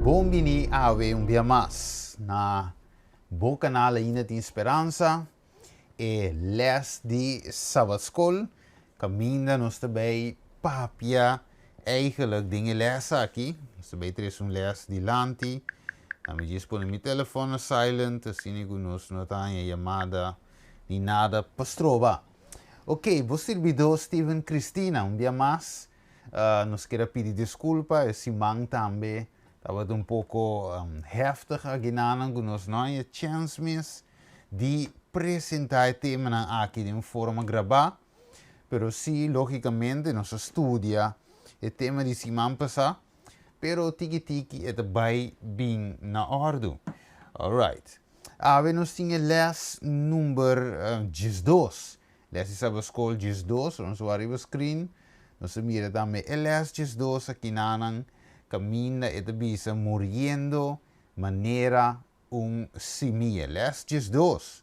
Bon bini awe un bia mas na bo kanal Ainda Tin Speransa, e les di Sabatskol, kaminda nos ta bay papia eigenlijk den e les aki. Nos ta bay trese un les dilanti. Mi djis pone mi telefon na silent, asina ku nos no ta haña yamada ni nada pa stroba. Ok, bo sirbidó Steven Cristina, un bia mas nos kier a pidi diskulpa, e siman tambe tabata un poko heftig akinanan ku nos no haña chèns mes di presentá e temanan aki den un forma grabá, pero sí lógikamente nos a studia e tema di siman pasá, pero tiki tiki e ta bai bin na òrdu. Alright. Awe nos tin e lès number 12. Les di Sabbatschool 12, nos wak riba screen, nos ta mira tambe e les 12 akinanan kaminda e ta bisa muriendo manera un simia. Les 12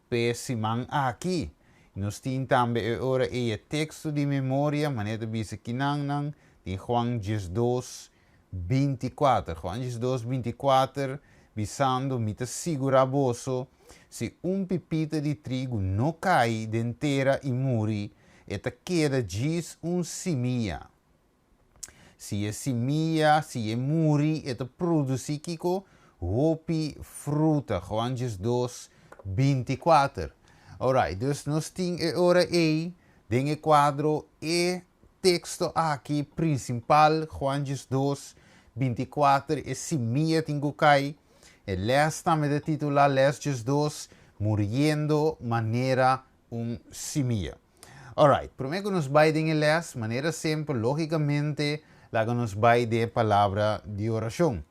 p'e siman aki. Nos tin tambe e ora ei e teksto di memoria, manera ta bisa kinannan, den Juan 12, 24. Juan 12, 24, bisando, Mi ta sigurá boso, si un pipita di trigu no kai den tera i muri, e ta keda djis un simia. Si e simia, si e muri, e ta produsí kiko? Hopi fruta. Juan 12, 24. Alright, dus nos tin e ora ei den e kuadro e teksto aki prinsipal, Juan 12, 24, e simia tin ku kai. E les tambe ta titulá Les 12, Muriendo manera un simia. Alright, promé ku nos bai den e les, manera semper, lógikamente, laga nos bai den e palabra di orashon.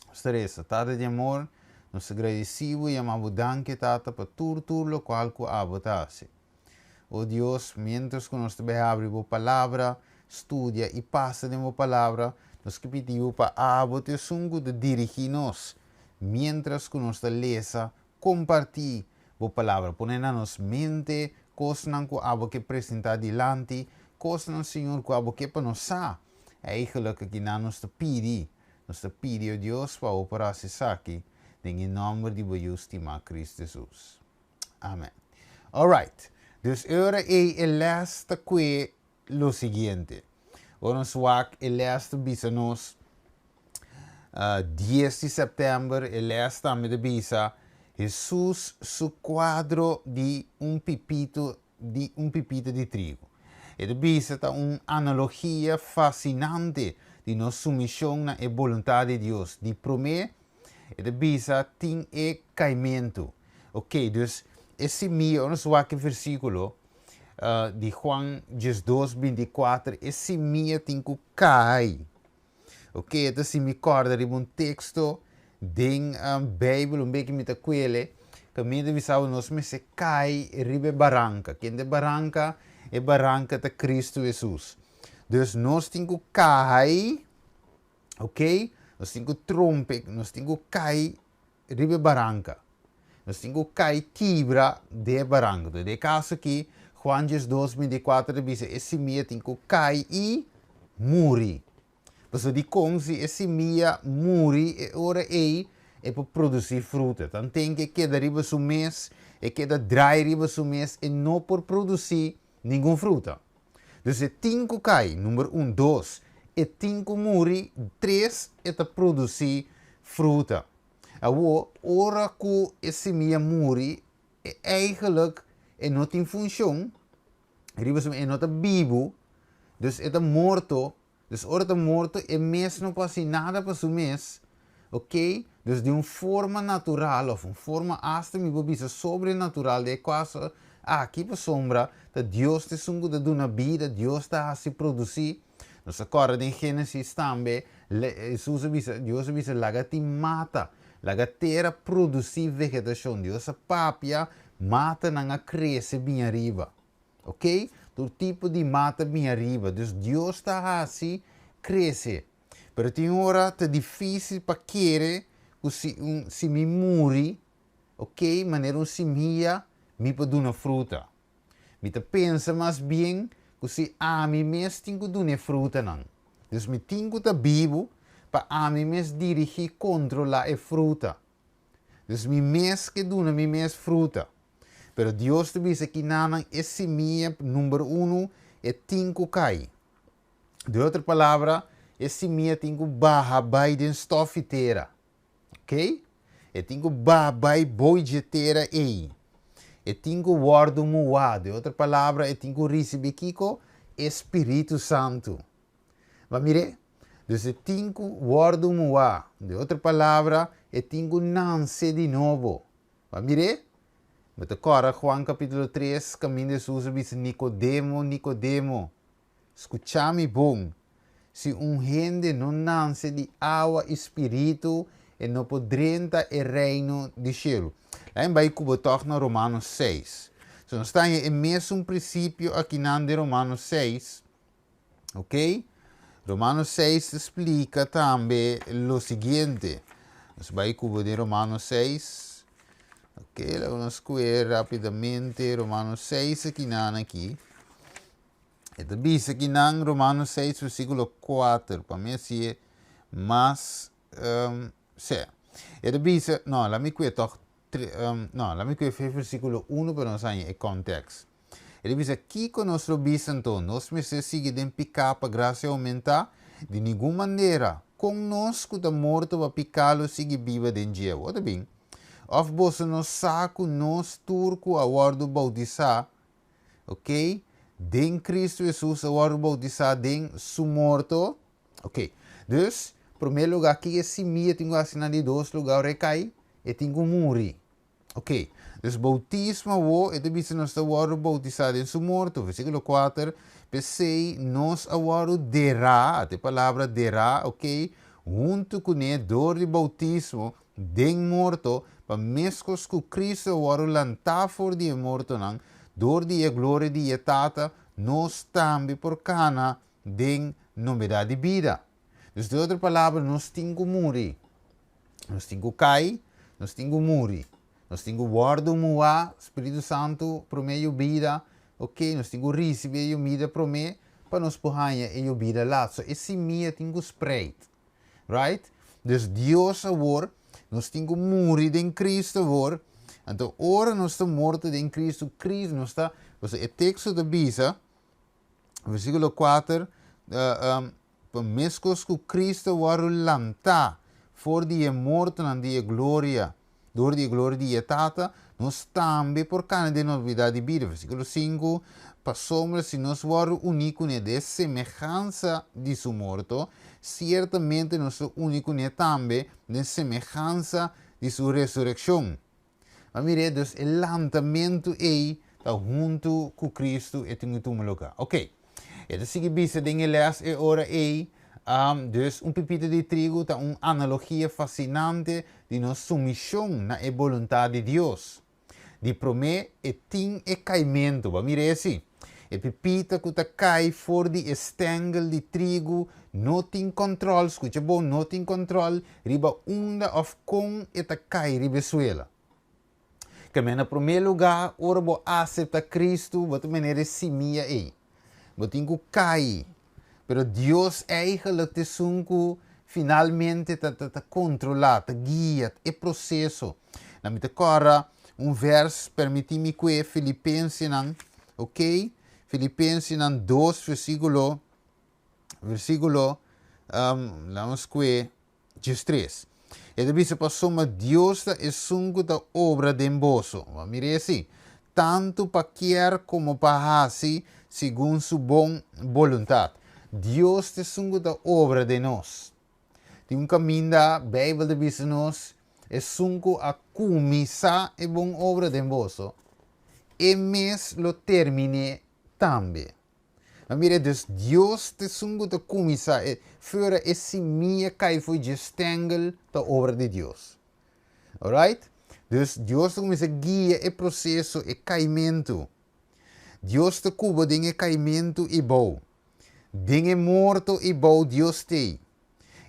Nos ta resa, Tata di amor, nos ta gradisí bo i yama bo danki, Tata, pa tur tur lokual ku abo ta hasi. O Dios, miéntras ku nos ta bai habri bo Palabra, studia i pasa den bo Palabra, nos ke pidi bo pa abo ta esun ku ta dirigí nos miéntras ku nos ta lesa, kompartí bo Palabra. Pone na nos mente kosnan ku abo ke presentá dilanti, kosnan, Señor, ku abo ke pa nos sa. Eigenlijk akinan nos ta pidi, nos ta pidi, o Dios, pa abo por hasi esaki den e nòmber di bo Yu stimá, Kristu Hesus. Amen. Alright. Dus e ora ei e les ta kue lo siguiente. Ora nos wak e les ta bisa nos 10 di sèptèmber, e les tambe ta bisa Hesus su kuadro di un pipito di un pipito di trigo. E ta bisa ta un analogia fasinante di nos sumishon na e boluntat di Dios. Di promé, e ta bisa tin e kaimentu. Ok, dus e simia, ora nos wak e versíkulo di Juan 12, 24, e simia tin ku kai. Ok, e ta si mi kòrda riba un teksto den Beibel, un beki mi ta kuele, kaminda ta bisa bo nos mester kai riba e baranka. Ken ta e baranka? E baranka ta Kristu Hesus. Dus nos tin ku kai, ok, nos tin ku trompe, nos tin ku kai riba e baranka. Nos tin ku kai kibra den e baranka. Den e kaso aki, Juan 12, 24 ta bisa e simia tin ku kai i muri. Pasobra dikon si e simia muri e ora ei e por produsí fruta. Tanten ku e keda riba su mes, e keda drai riba su mes, e no por produsí ningun fruta. Dus e tin ku kai, number un. Dos, e tin ku muri. Tres, e ta produsí fruta. Awor, ora ku e simia muri, e eigenlijk e no tin funshon riba su mes, e no ta bibu, dus e ta morto. Dus ora ta morto e mes no por hasi nada pa su mes, ok? Dus di un forma natural of un forma hasta mi por bisa sobrenatural den e kaso aki pasobra ta Dios ta esun ku ta duna bida, Dios ta hasi produsí. Nos ta kòrda den Génesis tambe Hesus a bisa, Dios a bisa laga tin mata, laga tera produsí vegetashon. Dios a papia, matanan a krese bin ariba. Ok, tur tipo di mata bin ariba, dus Dios ta hasi krese. Pero tin ora ta dificil pa kere ku si un si mi muri, ok, manera un simia, mi por duna fruta. Mi ta pensa mas bien ku si ami mes tin ku duna e frutanan. Dus mi tin ku ta bibu. pa ami mes dirigí, kontrolá e fruta. Dus mi mes ke duna mi mes fruta. Pero Dios ta bisa akinan e simia number unu e tin ku kai. Di otro palabra, e simia tin ku baha bai den stòf i tera. Ok? E tin ku baha bai bou dje tera ei. E tin ku wòrdu muhá. Di otro palabra, e tin ku risibí kiko? E Spiritu Santu. Bo a mir'é? Dus e tin ku wòrdu muhá. Di otro palabra, e tin ku nanse di nobo. Bo a mir'é? Bo ta kòrda Juan kapítulo tres kaminda Hesus a bisa Nikodemo, Nikodemo, skucha mi bon, si un hende no nanse di awa i spiritu, e no por drenta e reino di shelu. Laga mi bai ku bo tòg na Romanos seis. So nos ta haña e mesun prinsipio akinan den Romanos seis. Ok? Romanos 6 ta splika tambe lo siguiente. Nos bai ku den Romanos 6. Ok, laga nos kue rapidamente Romanos 6 akinan aki. E ta bisa akinan Romanos 6 versíkulo 4. Pa mi hasié mas um, se. E ta bisa, no, laat mi kue toch, um, no, laat mi kue versíkulo 1 pa nos haña e context. E ta bisa, Kiko nos lo bisa anto? Nos mester sigui den piká pa grasia oumentá? Di ningun manera! Kon nos ku ta morto pa piká lo sigui biba den dje? Bo ta bin? Òf boso no sa ku nos tur ku a wòrdu boutisá, oké, den Kristu Hesus a wòrdu boutisá den Su morto? Oké. Dus, promé lugá, kiko e simia tin ku hasi na di dos lugá ora e kai? E tin ku muri. Ok, dus boutismo awo, e ta bisa nos ta wòrdu boutisá den su morto. Versíkulo kuater, P'esei nos a wòrdu derá, ata e palabra derá, ok, huntu kuné dor di boutismo den morto, pa meskos ku Kristu a wòrdu lantá for di e mortonan dor di e gloria di e Tata, nos tambe por kana den nobedat di bida. Dus den otro palabra, nos tin ku muri. Nos tin ku kai, nos tin ku muri. Nos tin ku wòrdu muhá, Spiritu Santu promé yobida, ok, nos tin ku risibí e yobida promé pa nos por haña e yobida lat. So e simia tin ku spreid, right? Dus Dios awor, nos tin ku muri den Cristo awor, anto ora nos ta morto den Cristo, Cristo nos ta, pasobra e teksto ta bisa, versíkulo kuater, Pa meskos ku Cristo a wòrdu lantá for di e mortonan di e gloria, dor di e gloria di e Tata, nos tambe por kana den nos bida di bida. Versíkulo sinku, Pasobra si nos wòrdu uní kuné den e semehansa di su morto, siertamente nos lo uní kuné tambe den semehansa di su resurekshon. Ma mira, dus e lantamentu ei ta huntu ku Kristu e tin ku tuma lugá. Ok. E ta sigui bisa den e lès e ora ei, dus un pipita di trigu ta un analogia fasinante di nos sumishon na e boluntat di Dios. Di promé, e tin e kaimentu. Bo a mira esei? E pipita ku ta kai for di e stèngel di trigu no tin kòntròl, skucha bon, no tin kòntròl riba unda òf kon e ta kai riba e suela. Kemé na promé lugá, ora bo aseptá Kristu, bo ta manera e simia ei. Bo tin ku kai. Pero Dios eigenlijk ta esun ku finalmente ta ta kontrolá, ta guia e proseso. Na mi ta kòrda un vèrs, permití mi kue Filipensenan, ok, Filipensenan dos versíkulo, versíkulo, lanos kue diestres. E ta bisa, Pasobra Dios ta esun ku ta obra den boso, bo a mira esei, tantu pa kier komo pa hasi segun su bon boluntat. Dios ta esun ku ta obra den nos. Tin un kaminda Beibel ta bisa nos, Esun ku a kuminsá e bon obra den boso, e mes lo termin'é tambe. Ma mira, dus Dios ta esun ku ta kuminsá e, fuera e simia kai for dje stèngel ta obra di Dios. Alright? Dus Dios ta kuminsá guia e proseso, e kaimentu. Dios ta kuba den e kaimentu i bou. Den e morto i bou Dios t'ei.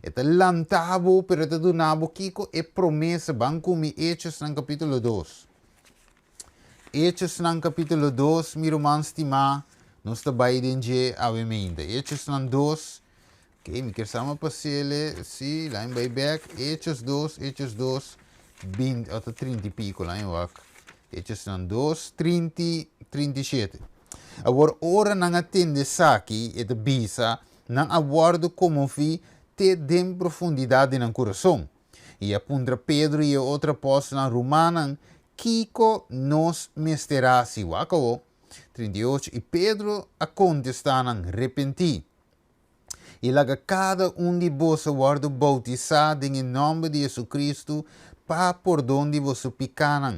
E ta lanta bo, pero e ta duna bo kiko? E promesa. Ban ku mi Hechosnan kapítulo dos. Hechosnan kapítulo dos, mi ruman stimá, nos ta bai den dje awe meinta. Hechosnan dos, Ok, mi kier sa mi pasele, si, laat bai back, Hechos 2, Hechos 2, 20, ota 30 y pico, laat wak. Hechos nan 2, 30, 37. Awor ora nan a tende esaki, e ta bisa, nan a wòrdu konmoví te den profundidat di nan kurason. I a puntra Pedro i e otro apòstelnan, Rumannan, kiko nos mester hasi? Wak awor. 38, I Pedro a kontestá nan, Repentí, i laga kada un di boso wòrdu boutisá den e nòmber di Jesucristo pa pordon di boso pikánan,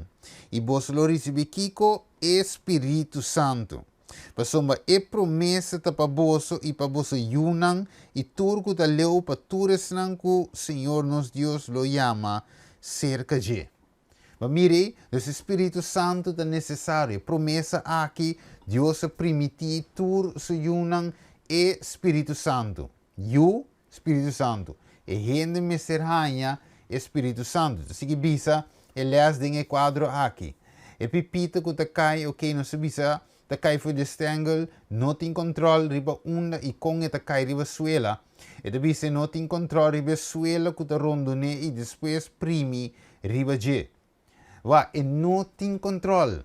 i boso lo risibí kiko? E Spiritu Santu. Pasobra e promesa ta pa boso i pa boso yunan i tur ku ta leu, pa tur esnan ku Señor nos Dios lo yama serka dje. Ma mire, nos e Spiritu Santu ta nesesario. E promesa aki, Dios a primití tur su yunan e Spiritu Santu. Yu, Spiritu Santu. E hende mester haña e Spiritu Santu. Ta sigui bisa e lès den e kuadro aki. E pipita ku ta kai, oke, nos a bisa ta kai for di e stengel, no tin kòntròl riba unda i kon e ta kai riba suela. E ta bisa e no tin kòntròl riba e suela ku ta rondon'é i despues primi riba dje. Wak, e no tin kòntròl.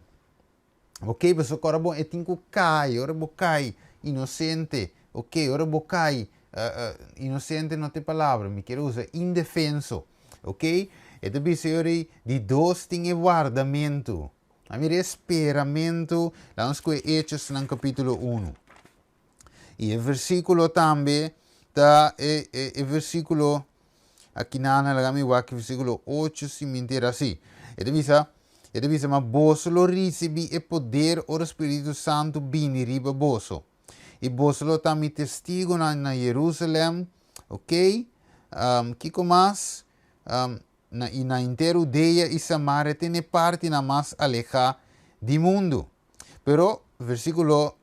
Ok, pasobra ora bo e tin ku kai, ora bo kai inosente, ok, ora bo kai, inosente no ta e palabra, mi kier usa indefenso, ok. E ta bisa e ora ei, di dos tin e wardamentu. A mira e speramentu, laga nos kohe Hechosnan kapítulo unu. I e versíkulo tambe ta e, e, e versíkulo akinan, laga mi wak versíkulo 8 si mi entera así. E ta bisa, e ta bisa, ma boso lo risibí e poder ora Spiritu Santu bini riba boso. I boso lo ta mi testigunan na Jerusalèm, ok? Um, kiko mas? Um, na i na henter Hudea i Samaria te n'e partinan mas alehá di mundu. Pero, versíkulo,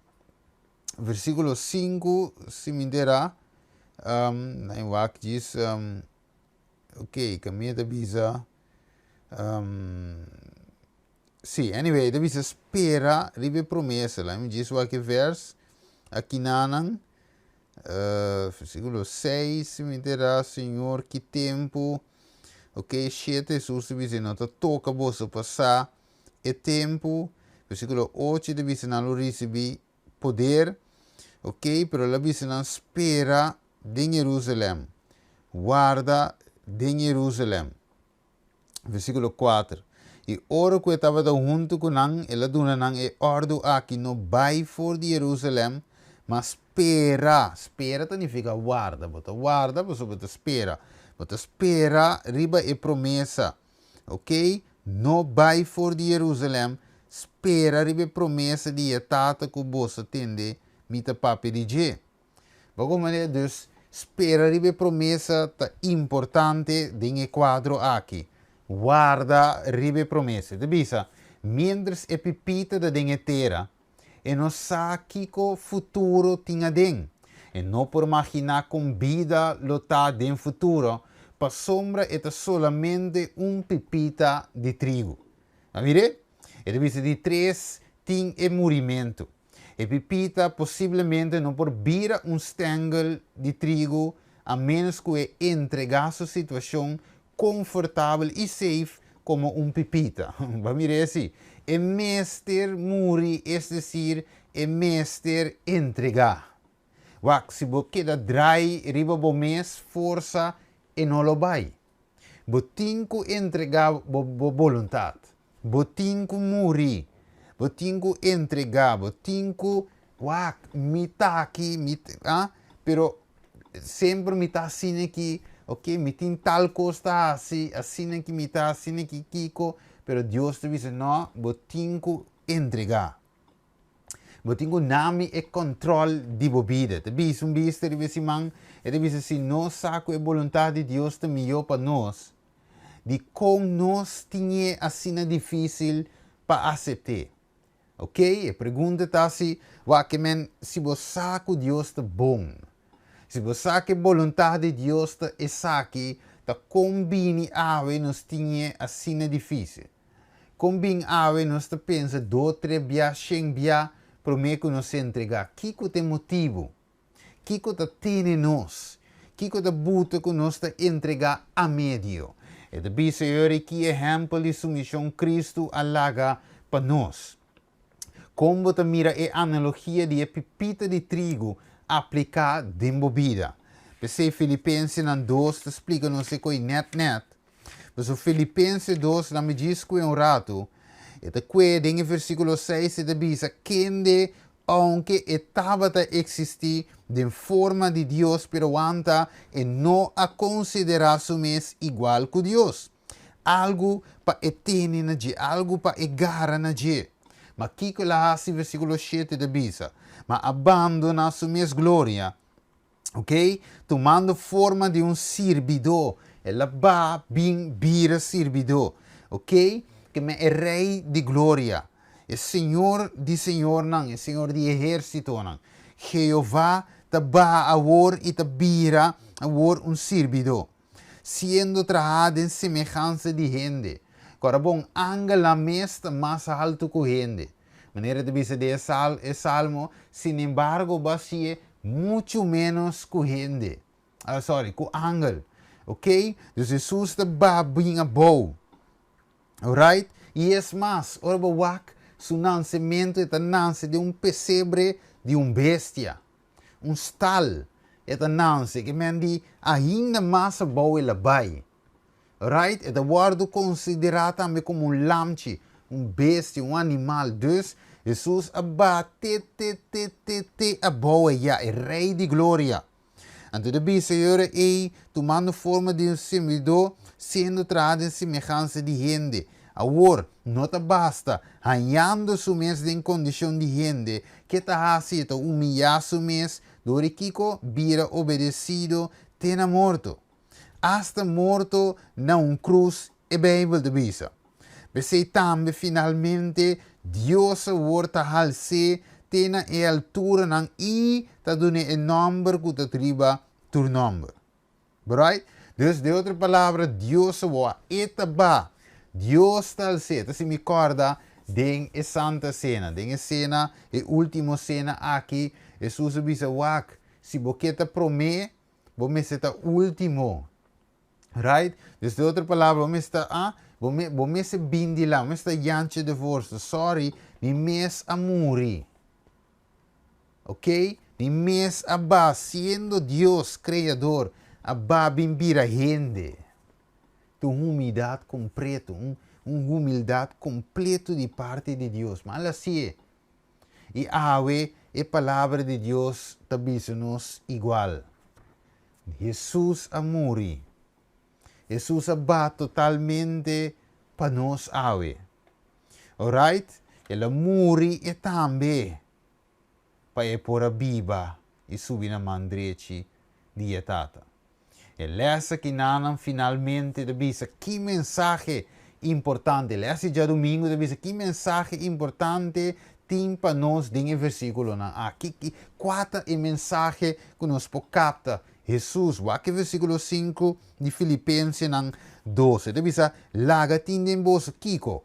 versíkulo sinku, si mi ntera, um, na e wak djis, um, ok, kaminda ta bisa, um, sí, anyway, e ta bisa spera riba e promesa. Laat mi djis wak e vers akinanan, uh, versíkulo 6, si mi ntera, Señor, ki tempu, ok, shete, Hesus ta bisa, no ta toka boso pa sa e tempu, versíkulo 8 ta bisa nan lo risibí poder, ok, pero el a bisa nan spera den Jerusalèm, warda den Jerusalèm. Versíkulo 4, I ora ku e tabata huntu ku nan, el a duna nan e òrdu aki, No bai for di Jerusalèm, ma spera. Spera ta nifiká warda. Bo ta warda pasobra bo ta spera. Bo ta spera riba e promesa. Oké? No bai for di Jerusalèm, spera riba e promesa di e Tata ku boso tende mi ta papia di dje. Bo ku manera dus spera riba e promesa ta importante den e kuadro aki. Warda riba e promesa. E ta bisa, miéntras e pipita ta den e tera, e no sa kiko futuro tin aden. E no por maginá kon bida lo ta den futuro, pasobra e ta solamente un pipita di trigu. A mir'é? E ta bisa di tres tin e murimentu. E pipita posiblemente no por bira un stengel di trigu a ménos ku e entregá su situashon konfortabel i safe komo un pipita. Bo a mira esei? E mester muri, es desir, e mester entregá. Wak, si bo keda drai riba bo mes forsa, e no lo bai. Bo tin ku entregá bo bo boluntat. Bo tin ku muri. Bo tin ku entregá. Bo tin ku, wak, mi ta aki, mi ta, pero semper mi ta asina aki, ok, mi tin tal kos ta hasi, asina aki mi ta, asina aki kiko, pero Dios ta bisa, no, bo tin ku entregá. Bo tin ku nami e kòntròl di bo bida. Ta bisa un bista riba e siman, e ta bisa si nos sa ku e boluntat di Dios ta mihó pa nos, dikon nos tin'é asina difísil pa asept'é? Ok, e pregunta ta si, wak ke men si bo sa ku Dios ta bon, si bo sa ku e boluntat di Dios ta esaki, ta kon bini awe nos tin'é asina difísil? Kon bin awe nos ta pensa do, tre bia, shen bia promé ku nos entregá? Kiko ta e motibu? Kiko ta tene nos? Kiko ta buta ku nos ta entregá a medio? E ta bisa yori ki ehèmpel di sumishon Kristu a laga pa nos. Kon bo ta mira e analogia di e pipita di trigu apliká den bo bida? P'esei Filipensenan 2 ta splika nos e koi nèt nèt. Pasobra Filipense 2, laat mi djis kue un ratu, e ta kue den e versíkulo 6, e ta bisa, Kende, ounke e tabata eksistí den forma di Dios, pero wanta e no a konsiderá su mes igual ku Dios. Algu pa e tene na dje, algu pa e gara na dje. Ma kiko el a hasi? Versíkulo 7 ta bisa, Ma a bandoná su mes gloria, ok, tumando forma di un sirbidó. El a ba bin bira sirbidó, ok, ke men e Rei di gloria, e Señor di señornan, e Señor di ehérsitonan. Jehová ta baha awor i ta bira awor un sirbidó, siendo trahá den semehansa di hende. Kòrda bon, angelnan mes ta mas haltu ku hende. Manera ta bisa den e Salmo, Sinembargo bo a si'e muchu ménos ku hende, sorry, ku angel. Ok? Dus Hesus ta baha bin abou. Alright? I es mas, ora bo wak su nansementu, e ta nanse den un pesebre di un bestia. Un stal e ta nanse, ke men di ainda mas abou el a bai. Right? E ta wòrdu konsiderá tambe komo un lamchi, un bestia, un animal. Dus, Hesus a baha te, te, te, te, te abou ayá, e Rei di Gloria. Anto ta bisa e ora ei, tumando forma di un sirbidó, siendo trahá den semehansa di hende. Awor, no ta basta, hañando su mes den kondishon di hende, ke ta hasi? E ta humiyá su mes, dor di kiko? Bira obedesido te na morto. Asta morto na un krus, e Beibel ta bisa. P'esei tambe finalmente Dios awor ta hals'é te na e alturanan i ta dun'é e nòmber ku ta triba tur nòmber. Right? Dus, den otro palabra, Dios awor a e ta ba. Dios ta hals'é. Ta si mi kòrda den e Santa Sena, den e sena, e último sena aki, Hesus a bisa, Wak, si bo ke ta promé, Bo mester ta ultimo. Right? Dus den otro palabra, bo mester ta, ah, bo, me, bo mester bin di la, bo mester ta Jantje de Voorste. Sorry, mi mes a muri. Ok? Mi mes a ba, siendo Dios, Creador, a ba bin bira hende. Ta un humildad completo, un, un humildad completo di parti di Dios. Ma al hacié. I awe e Palabra di Dios ta bisa nos igual. Hesus a muri. Hesus a ba totalmente pa nos awe. Alright? El a muri e tambe pa e por a biba i subi na man drechi di e Tata. E lès akinanan finalmente ta bisa ki mensahe importante, lès di djadumingu ta bisa ki mensahe importante tin pa nos den e versíkulonan aki. Ki, kua ta e mensahe ku nos por kapta? Hesus, wak e versíkulo 5 di Filipensenan 2. E ta bisa, Laga tin den boso kiko?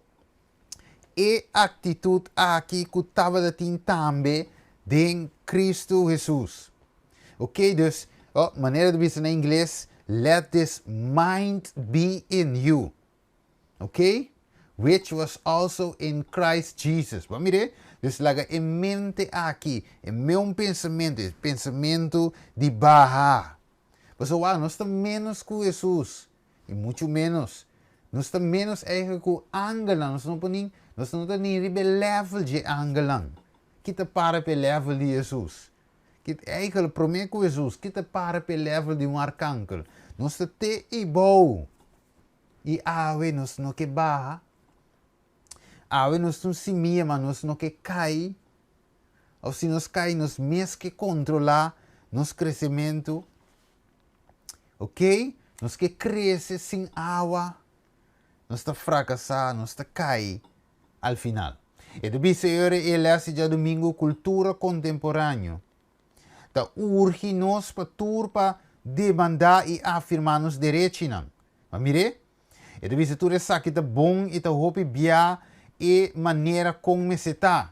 E aktitut aki ku tabata tin tambe den Kristu Hesus. Ok, dus, oh, manera ta bisa na ingles, let this mind be in you. Ok? Which was also in Christ Jesus. Bo a mir'é? Dus laga e mente aki, e meun pensamentu, e pensamentu di baha. Pasobra wak, nos ta ménos ku Hesus. I muchu ménos. Nos ta ménos eigen ku angelnan. Nos no por ni, nos no ta ni riba e level dje angelnan. Ki ta para pa e level di Hesus? Ki eigen promé ku Hesus, ki ta para pa e level di un arkankel? Nos ta te ei bou. I awe nos no ke baha. Awe nos ta un simia, ma nos no ke kai. Òf si nos kai, nos mes ke kontrolá nos kresementu. Ok, nos ke krese sin awa, nos ta frakasá, nos ta kai al final. E ta bisa e ora e lès di djadumingu Kultura Kontemporáneo ta urgi nos pa tur pa demandá i afirmá nos derechinan. Ma mir'é, e ta bisa tur esaki ta bon i ta hopi bia e manera kon mester ta.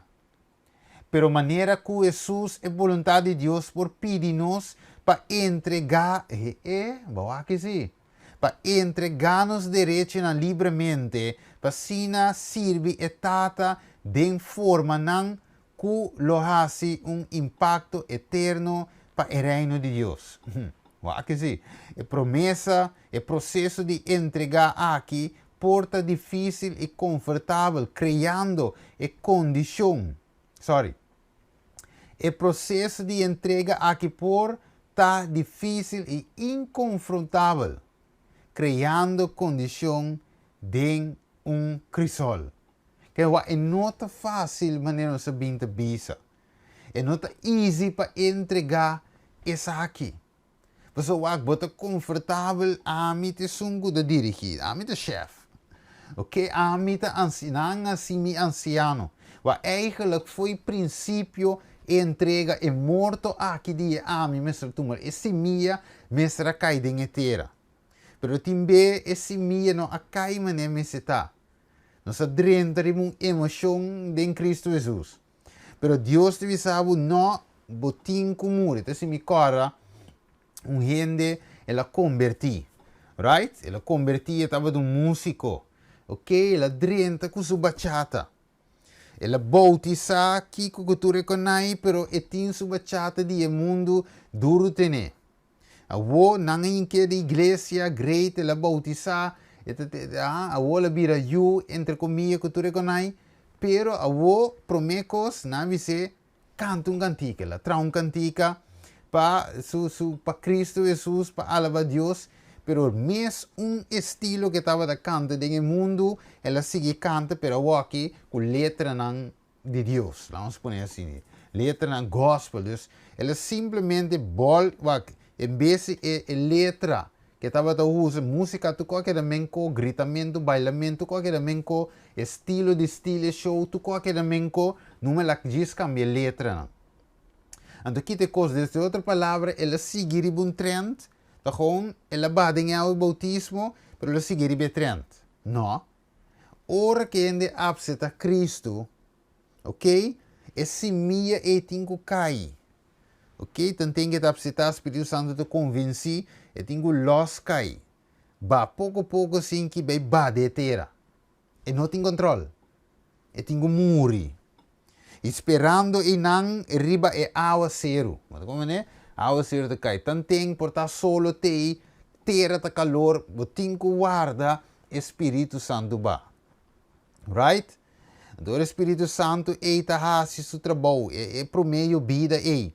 Pero manera ku Hesus e boluntat di Dios por pidi nos pa. pa entregá, e e, bo wak si, pa entregá nos derechonan libremente, pa asina sirbi e Tata den formanan ku lo hasi un impakto eterno pa e Reino di Dios. Wak si, e promesa, e proseso di entregá aki por ta difísil i konfortabel, kreando e kondishon, sorry, e proseso di entrega aki por ta difísil i inkonfrontabel, kreando kondishon den un krisol. Ke wak e no ta fásil manera nos a bin ta bisa. E no ta easy pa entregá esaki. Pasobra wak bo ta konfortabel, ami ta esun ku ta dirigí, ami ta shèf. Oke, ami ta ansi, nan a hasi mi ansiano. Wak eigenlijk fo'i prinsipio e entrega, e morto aki di e ami mester tuma, e simia mester a kai den e tera. Pero tin be e simia no a kai manera mester ta. Nos a drenta riba un emoshon den Kristu Hesus. Pero Dios ta bisa bo, no, bo tin ku muri. Ta si mi kòrda un hende el a kombertí, right? El a kombertí, e tabata un músiko. Ok, el a drenta ku su bachata. El a boutisá kiko ku tur e konai, pero e tin su bachata di e mundu duru ten'é. Awor nan a hink'é di iglesia, great, el a boutisá, e ta ah, awor el a bira yu, entre komia ku tur e konai, pero awor promé kos nan a bis'é kanta un kantika, el a traha un kantika pa su su pa Cristo Hesus, pa alabá Dios, pero mes un estilo ku e tabata kanta den e mundu, el a sigui kanta, pero awor aki ku letranan di Dios, laat ons pone asina, letranan gospel, dus el a simplemente bol, wak, en bes di e e letra ke tabata usa, musika tur kos a keda menko, gritamentu, bailamentu, tur kos a keda menko, estilo di stil e show, tur kos a keda menko, numa el a djis kambia e letranan. Anto kita e kos, des di otro palabra, el a sigui riba un trend, ta gewoon el a baha den e awa di boutismo, pero el a sigui riba e trend. No. Ora ku hende apseptá Kristu, ok, e simia ei tin ku kai. Ok, tanten ku e ta apseptá, Spiritu Santu ta konvensí, e tin ku lòs kai. Ba poko poko sin ki bai bade e tera. E no tin kòntròl. E tin ku muri. I sperando einan riba e awaseru. Bo ta komprendé? Awaseru ta kai. Tanten por ta solo tei, tera ta kalor, bo tin ku warda e Spiritu Santu ba. Right? Anto ora e Spiritu Santu ei ta hasi su trabou, e e promé yobida ei.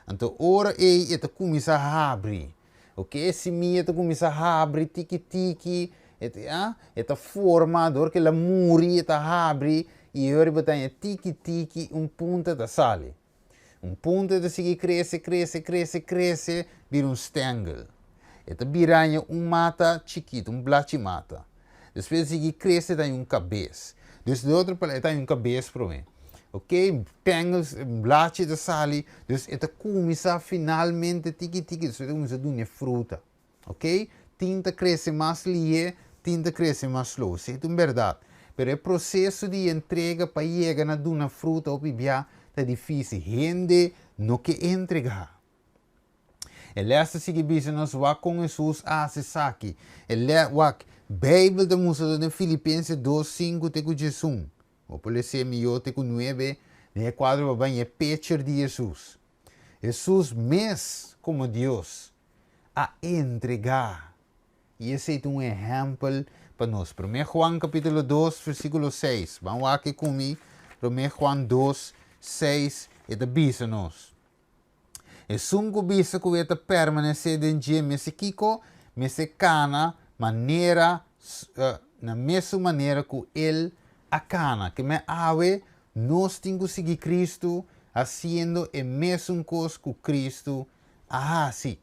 Anto ora ei e ta kuminsá habri. Ok, e simia ta kuminsá habri tiki tiki, e ta ah, e ta forma, dor ku el a muri e ta habri i e ora bo ta haña tiki tiki un punta ta sali. Un punta ta sigui krese, krese, krese, krese, bira un stengel. E ta bira haña un mata chikitu, un blachi mata. Despues e sigui krese ta haña un kabes. Dus di otro palabra e ta haña un kabes promé. Ok, tengels, blachi ta sali, dus e ta kuminsá finalmente tiki tiki, despues e ta kuminsá duna e fruta. Ok, tin ta krese mas lihé, tin ta krese mas slow, esei ta un bèrdat. Pero e proseso di entrega pa yega na duna fruta hopi bia ta difísil. Hende no ke entregá. E lès ta sigui bisa nos wak kon Hesus a hasi esaki. E lè, wak, Beibel ta mustra nos den Filipenses dos, sinku te ku diesun. Bo por les'é mihó te ku nuebe den e kuadro pa baña e pecher di Hesus. Hesus mes komo Dios a entregá i esei ta un ehèmpel pa nos. Promé Juan kapítulo dos versíkulo seis. Ban wak e ku mi, Promé Juan dos, seis, e ta bisa nos. Esun ku bisa ku e ta permanesé den dje mester kiko? Mester kana manera na mesun manera ku el a kana. Ke men awe nos tin ku sigui Kristu hasiendo e mesun kos ku Kristu a hasi.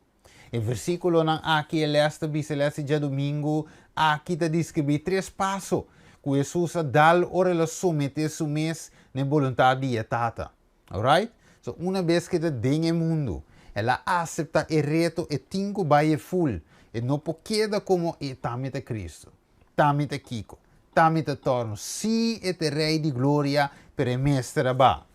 E versíkulonan aki e lès ta bisa lès di djadumingu aki ta deskribí tres paso ku Hesus a dal ora el a someté su mes na e boluntat di e Tata. Alright? So una bes ke ta den e mundu, el a asepta e reto, e tin ku bai e ful. E no por keda komo e ta mi ta Kristu, ta mi ta kiko, ta mi ta torno. Sí, e ta e Rei di Gloria, pero e mester a ba.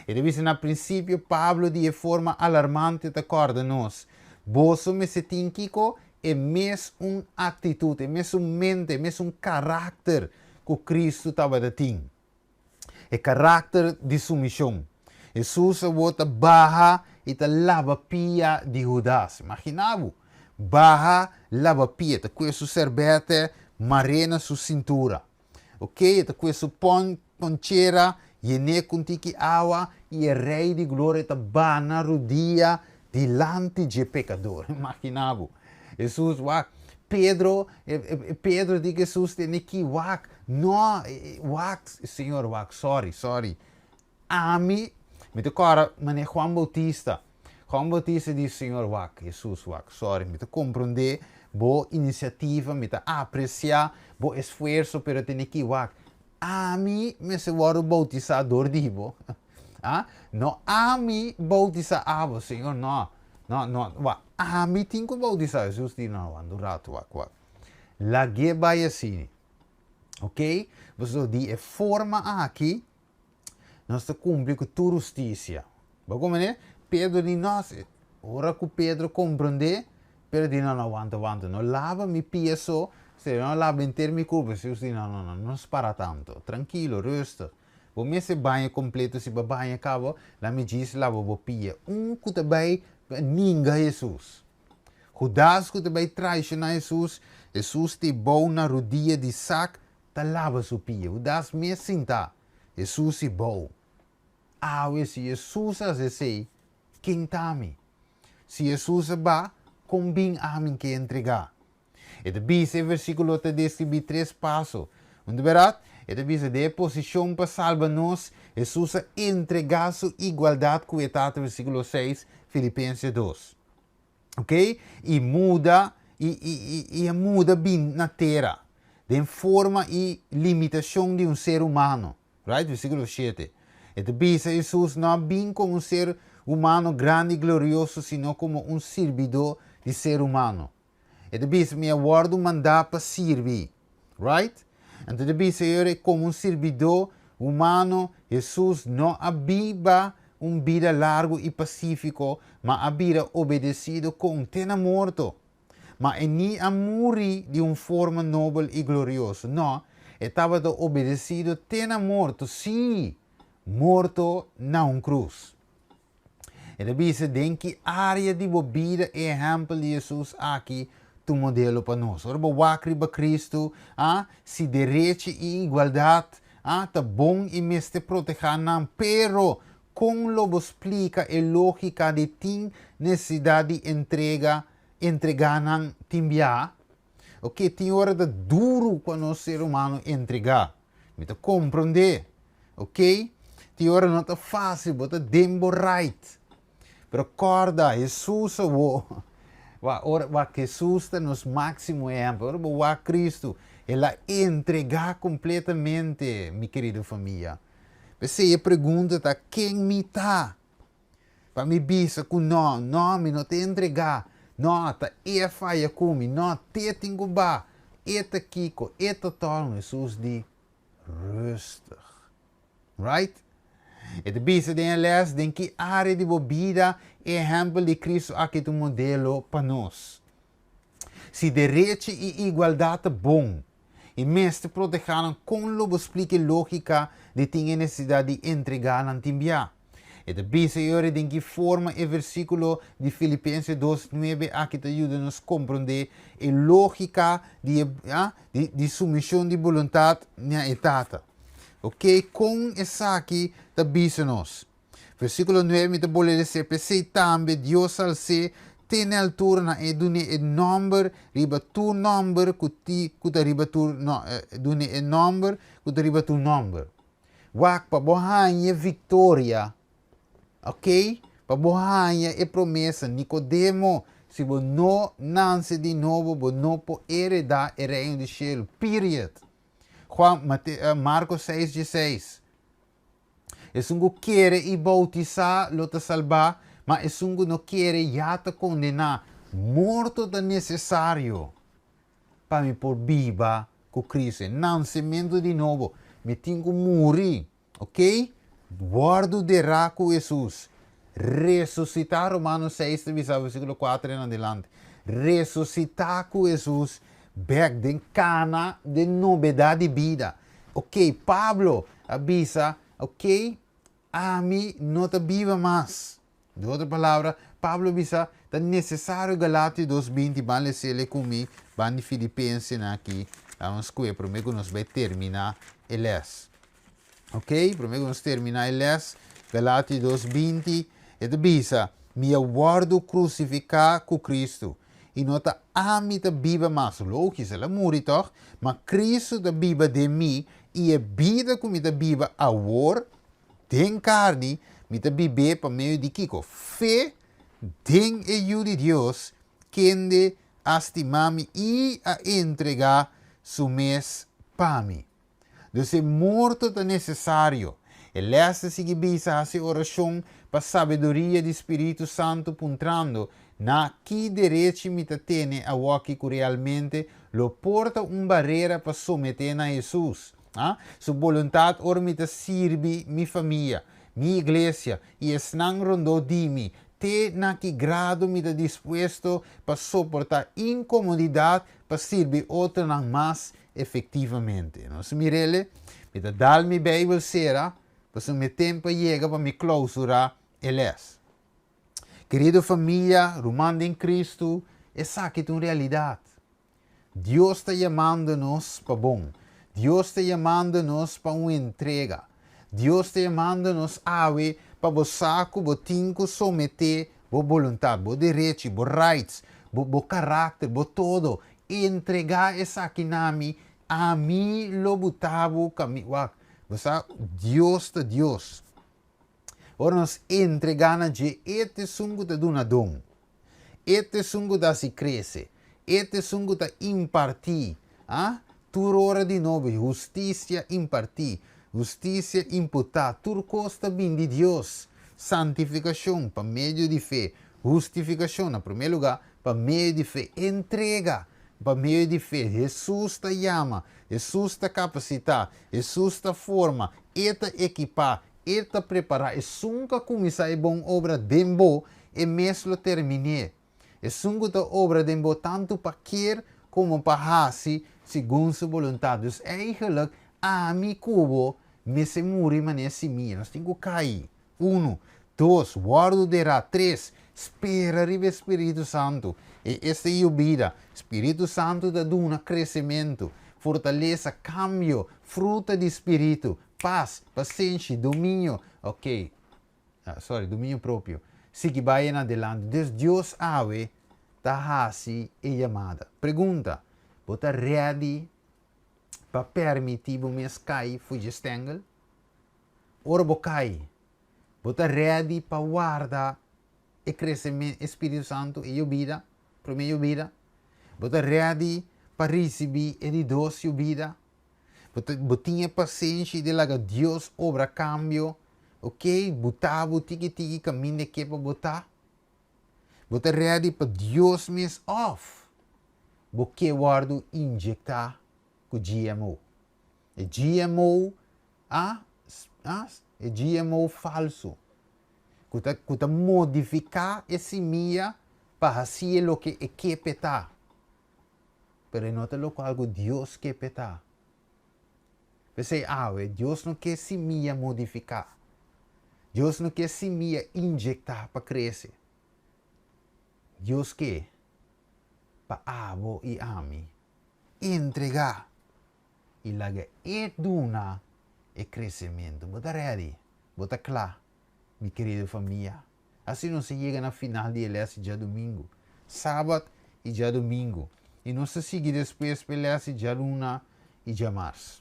E ta bisa na prinsipio, Pablo di e forma alarmante ta kòrda nos. Boso mester tin kiko? E mes un aktitut, e mes un mente, e mes un karakter ku Kristu tabata tin. E karakter di sumishon. Hesus awor ta baha i ta laba pia di Hudas. Imaginá bo! Baha, laba pia, ta kue su sèrbètè mar'é na su sintura. Ok, e ta kue su pon, ponchera, yen'é ku un tiki awa, i e Rei di Gloria ta bana rudia dilanti dje pekador. Imaginá bo! Hesus wak Pedro, e Pedro di ku Hesus tene ki wak, no, wak, Señor, wak, sorry, sorry. Ami, mi ta kòrda manera Juan Bautista. Juan Bautista di, Señor, wak, Hesus, wak, sorry, mi ta komprondé bo inisiativa, mi ta apresiá bo esfuerso, pero tene ki wak, ami mester wòrdu boutisá dor di bo. Ah, no ami boutisá abo, Señor, no, no, no, wak, ami tin ku boutisá. Hesus di, no, wak, un ratu, wak, wak, lag'é bai asina. Ok? Pasobra di e forma aki, Nos ta kumpli ku tur hustisia. Bo komprendé? Pedro di nos, ora ku Pedro komprendé, Pedro di, No, no, wanta, wanta, no laba mi pia so, sino no laba henter mi kurpa. Hesus di, No, no, no, no spara tantu, trankilo, rustig. Bo mester baña kompleto, si bo baña kaba, la mi djis laba bo pia. Un ku ta bai ninga Hesus. Hudas ku ta bai traishoná Hesus, Hesus te bou na rudia di sak Ta laba su pia. Hudas mes sintá, Hesus i bou. Awe si Hesus a hasi esei, ken ta mi? Si Hesus a ba, kon bin ami ke entregá? E ta bisa e versíkulo ta deskribí tres paso. Un ta bèrdat? E ta bisa den e posishon pa salba nos, Hesus a entregá su igualdat ku e Tata, versíkulo seis, Filipenses dos. Ok, i muda, i, i, i, i a muda bin na tera, den forma i limitashon di un ser humano. Right? Versíkulo shete. E ta bisa, Hesus no a bin komo un ser humano grandi i glorioso, sino komo un sirbidó di ser humano. E ta bisa, Mi a wòrdu mandá pa sirbi. Right? Anto e ta bisa e ora ei, komo un sirbidó humano, Hesus no a biba un bida largu i pasífiko, ma a bira obedesido kon te na morto. Ma e ni a muri di un forma nobel i glorioso. No, e tabata obedesido te na morto, sí, morto na un krus. E ta bisa den ki área di bo bida e ehèmpel di Hesus aki ta un modelo pa nos. Ora bo wak riba Kristu, a, si derechi i igualdat, a, ta bon i mester protehá nan, pero kon lo bo splika e lógika di tin nesesidat di entrega, entregá nan tin biaha? Oke, tin ora ta duru pa nos ser humano entregá. Mi ta komprondé. Ok? Tin ora no ta fácil, bo ta den bo right. Pero kòrda, Hesus awor, wak, ora, wak, Hesus ta nos máksimo ehèmpel. Ora bo wak Kristu, El a entregá kompletamente, mi kerido famia. P'esei e pregunta ta, ken mi ta? Pa mi bisa ku no, no, mi no ta entregá. No, ta E a faya ku mi. No, t'E tin ku ba. E ta kiko, E ta tòrnu. Hesus di, Rustig. Right? E ta bisa den e les den ki área di bo bida e ehèmpel di Kristu aki ta un modelo pa nos. Si derechi i igualdat ta bon i mester protehá nan, kon lo bo splika e lógika di tin e nesesidat di entregá nan tin bia? E ta bisa e ora den ki forma e versíkulo di Filipenses dos nuebe aki ta yuda nos komprondé e lógika di e di di sumishon di boluntat na e Tata. Oke, kon esaki ta bisa nos? Versíkulo nuebe mi ta bolbe lesa, P'esei tambe Dios als'é te na e altura na e dun'é e nòmber riba tur nòmber ku ti ku ta riba tur no dun'é e nòmber ku ta riba tur nòmber. Wak pa bo haña viktoria, ok, pa bo haña e promesa, Nikodemo, si bo no nanse di nobo, bo no por heredá e Reino di shelu, period. Juan, Mate, Marko seis dieseis. Esun ku kere i boutisá lo ta salbá, ma esun ku no kere ya ta kondená. Morto ta nesesario pa mi por biba ku Cristo. E nansementu di nobo. Mi tin ku muri, ok? Wòrdu derá ku Hesus. Resusitá, Romanos 6 ta bisa, versíkulo 4 en adelante. Resusitá ku Hesus bèk den kana den nobedat di bida. Ok, Pablo a bisa, ok, ami no ta biba mas. Den otro palabra, Pablo a bisa, ta nesesario Galatio 2, 20, ban les'é ku mi, ban di Filipensenan aki, ban skohe promé ku nos bai terminá e lès. Ok, promé ku nos terminá e lès, Galatio 2, 20, e ta bisa, Mi a wòrdu krusifiká ku Kristu, i no ta ami ta biba mas, lógis, el a muri tòg, ma Kristu ta biba den mi, i e bida ku mi ta biba awor, den karni, mi ta bib'é pa medio di kiko? Fe den e Yu di Dios, kende a stima mi i a entregá su mes pa mi. Dus e morto ta nesesario. E lès ta sigui bisa hasi orashon pa sabiduria di Spiritu Santu puntrando, Na ki derechi mi ta tene awoki ku realmente lo por ta un barera pa someté na Hesus, a, Su boluntat ora mi ta sirbi mi famia, mi iglesia i esnan rondó di mi? Te na ki grado mi ta dispuesto pa soportá inkomodidat pa sirbi otronan mas efektivamente? Nos mir'el, mi ta dal mi Beibel sera, pasobra mi tempu a yega pa mi klousurá e lès. Kerido famia, ruman den Kristu, esaki ta un realidat. Dios ta yamando nos pa bon. Dios ta yamando nos pa un entrega. Dios ta yamando nos awe pa bo sa ku bo tin ku someté bo boluntat, bo derechi, bo rights, bo bo karakter, bo todo. Entregá esaki na mi, ami lo buta bo kami. Wak, bo sa, Dios ta Dios. Ora nos entregá na dje, e ta esun ku ta duna don. E ta esun ku ta hasi krese. E ta esun ku ta impartí. Ah, tur ora di nobo, hustisia impartí, hustisia imputá, tur kos ta bin di Dios. Santifikashon pa medio di fe, hustifikashon na promé lugá pa medio di fe, entrega pa medio di fe. Hesus ta yama, Hesus ta kapasitá, Hesus ta forma, E ta ekipá, E ta prepará. Esun ku a kuminsá e bon obra den bo, e mes lo termin'é. Esun ku ta obra den bo tantu pa kier komo pa hasi segun su boluntat. Dus eigenlijk, ami ku bo mester muri manera simia. Nos tin ku kai. Unu. Dos, wòrdu derá. Tres, spera riba e Spiritu Santu. E esta e yubida. Spiritu Santu ta duna kresementu, fortalesa, kambio, fruta di Spiritu, pas, pasenshi, dominio. Ok, sorry, dominio propio. Sigui bai en adelante. Dus Dios awe ta hasi e yamada. Pregunta, Bo ta ready pa permití bo mes kai for dje stengel? Ora bo kai, bo ta ready pa warda e kresemen e Spiritu Santu e yobida, prome yobida? Bo ta ready pa risibi e di dos yobida? Bo ta bo tin e pasenshi di laga Dios obra kambio? Ok, buta bo tiki tiki kaminda e ke pa bo ta? Bo ta ready pa Dios mes òf bo ke wòrdu injektá ku GMO? E GMO a a e GMO falsu ku ta ku ta modifiká e simia pa hasié loke e ke p'e ta, pero e no ta lokual ku Dios ke p'e ta. P'esei awe Dios no ke simia modifiká. Dios no ke simia injektá pa krese. Dios ke pa abo i ami entregá i laga e duna e kresementu. Bo ta ready? Bo ta kla, mi kerido famia? Asina nos a yega na final di e les di djadumingu, sabat i djadumingu, i nos ta sigui despues pa e les di djaluna i djamars.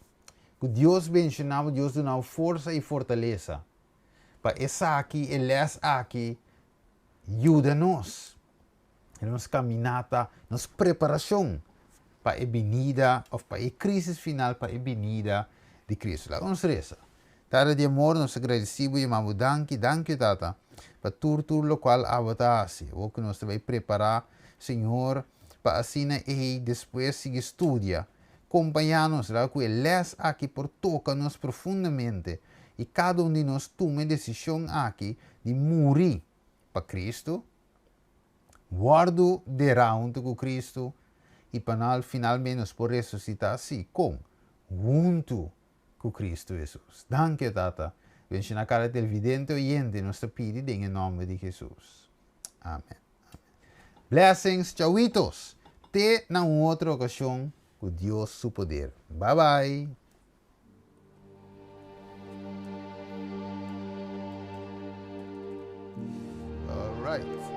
Ku Dios benshoná bo, Dios duna bo forsa i fortalesa pa esaki, e les aki, yuda nos. E nos caminata, nos preparacion pa e binida of pa e crisis final, pa e binida di Cristo. Laga nos reza. Tata di amor, nos ta gradeci bo y yama bo danki, danki Tata, pa tur tur locual abo ta haci. Awor cu nos ta bay prepara, Señor, pa asina ey despues sigui studia. Compaña nos, laga cu e les aki por toca nos profundamente y cada un di nos tuma e decision aki. di muri pa Kristu, wòrdu derá huntu ku Kristu i pa nan finalmente nos por resusitá, sí, kon? Huntu ku Kristu Hesus. Danki, o Tata. Benshoná kada televidente oyente, nos ta pidi den e nòmber di Hesus. Amen. Blessings, chauitos. Te na un otro okashon ku Dios su poder. Bye bye. All right.